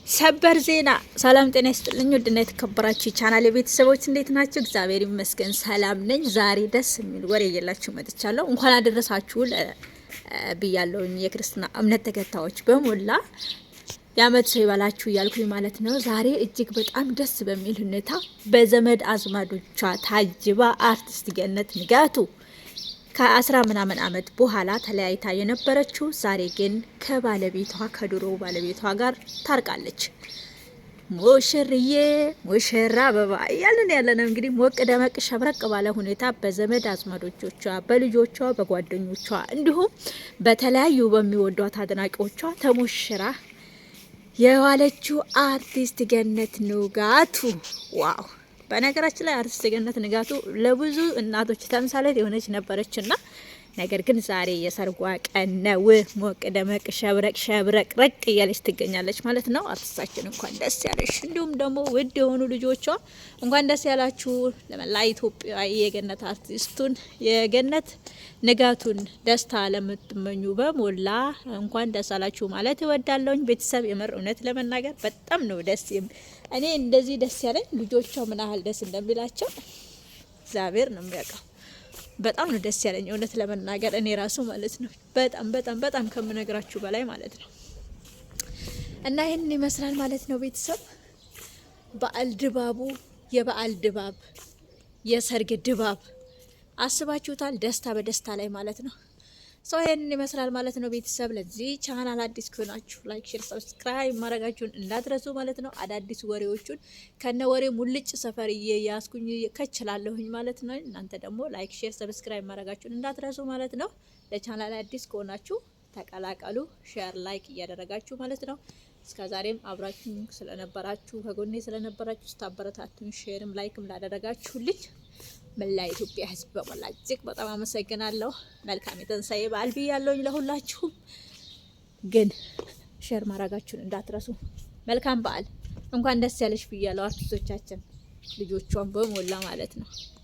ሰበር ዜና። ሰላም ጤና ይስጥልኝ። ውድና የተከበራችሁ ቻናል የቤተሰቦች እንዴት ናቸው? እግዚአብሔር ይመስገን ሰላም ነኝ። ዛሬ ደስ የሚል ወሬ እየላችሁ መጥቻለሁ። እንኳን አደረሳችሁ ብያለሁኝ የክርስትና እምነት ተከታዮች በሞላ፣ የአመት ሰው ይበላችሁ እያልኩኝ ማለት ነው። ዛሬ እጅግ በጣም ደስ በሚል ሁኔታ በዘመድ አዝማዶቿ ታጅባ አርቲስት ገነት ንጋቱ ከ10 ምናምን አመት በኋላ ተለያይታ የነበረችው ዛሬ ግን ከባለቤቷ፣ ከድሮ ባለቤቷ ጋር ታርቃለች። ሙሽርዬ ሙሽራ አበባ እያልን ያለ ነው እንግዲህ። ሞቅ ደመቅ ሸብረቅ ባለ ሁኔታ በዘመድ አዝማዶቿ፣ በልጆቿ፣ በጓደኞቿ እንዲሁም በተለያዩ በሚወዷት አድናቂዎቿ ተሞሽራ የዋለችው አርቲስት ገነት ንጋቱ wow! በነገራችን ላይ አርቲስት ገነት ንጋቱ ለብዙ እናቶች ተምሳሌት የሆነች ነበረችና ነገር ግን ዛሬ የሰርጓ ቀን ነው። ሞቅ ደመቅ ሸብረቅ ሸብረቅ ረቅ እያለች ትገኛለች ማለት ነው። አርቲስታችን እንኳን ደስ ያለሽ፣ እንዲሁም ደግሞ ውድ የሆኑ ልጆቿ እንኳን ደስ ያላችሁ። ለመላ ኢትዮጵያ የገነት አርቲስቱን የገነት ንጋቱን ደስታ ለምትመኙ በሞላ እንኳን ደስ አላችሁ ማለት እወዳለሁኝ። ቤተሰብ፣ የምር እውነት ለመናገር በጣም ነው ደስ፣ እኔ እንደዚህ ደስ ያለኝ ልጆቿ ምን ያህል ደስ እንደሚላቸው እግዚአብሔር ነው የሚያውቀው። በጣም ነው ደስ ያለኝ እውነት ለመናገር እኔ ራሱ ማለት ነው። በጣም በጣም በጣም ከምነግራችሁ በላይ ማለት ነው። እና ይህንን ይመስላል ማለት ነው ቤተሰብ። በዓል ድባቡ፣ የበዓል ድባብ፣ የሰርግ ድባብ አስባችሁታል። ደስታ በደስታ ላይ ማለት ነው። So ይሄንን ይመስላል ማለት ነው ቤተሰብ። ለዚህ ቻናል አዲስ ከሆናችሁ like፣ share፣ subscribe ማድረጋችሁን እንዳትረሱ ማለት ነው። አዳዲስ ወሬዎቹን ከነ ወሬ ሙልጭ ሰፈር እየያዝኩኝ ከችላለሁኝ ማለት ነው። እናንተ ደግሞ like፣ share፣ subscribe ማድረጋችሁን እንዳትረሱ ማለት ነው። ለቻናል አዲስ ከሆናችሁ ተቀላቀሉ፣ share፣ like እያደረጋችሁ ማለት ነው። እስከ ዛሬም አብራችሁ ስለነበራችሁ፣ ከጎኔ ስለነበራችሁ፣ ስታበረታቱኝ share ም like ም ላደረጋችሁልኝ መላ ኢትዮጵያ ሕዝብ በሞላ እጅግ በጣም አመሰግናለሁ። መልካም የትንሳኤ በዓል ብያለሁኝ ለሁላችሁም። ግን share ማድረጋችሁን እንዳትረሱ። መልካም በዓል፣ እንኳን ደስ ያለሽ ብያለሁ አርቲስቶቻችን ልጆቿን በሞላ ማለት ነው።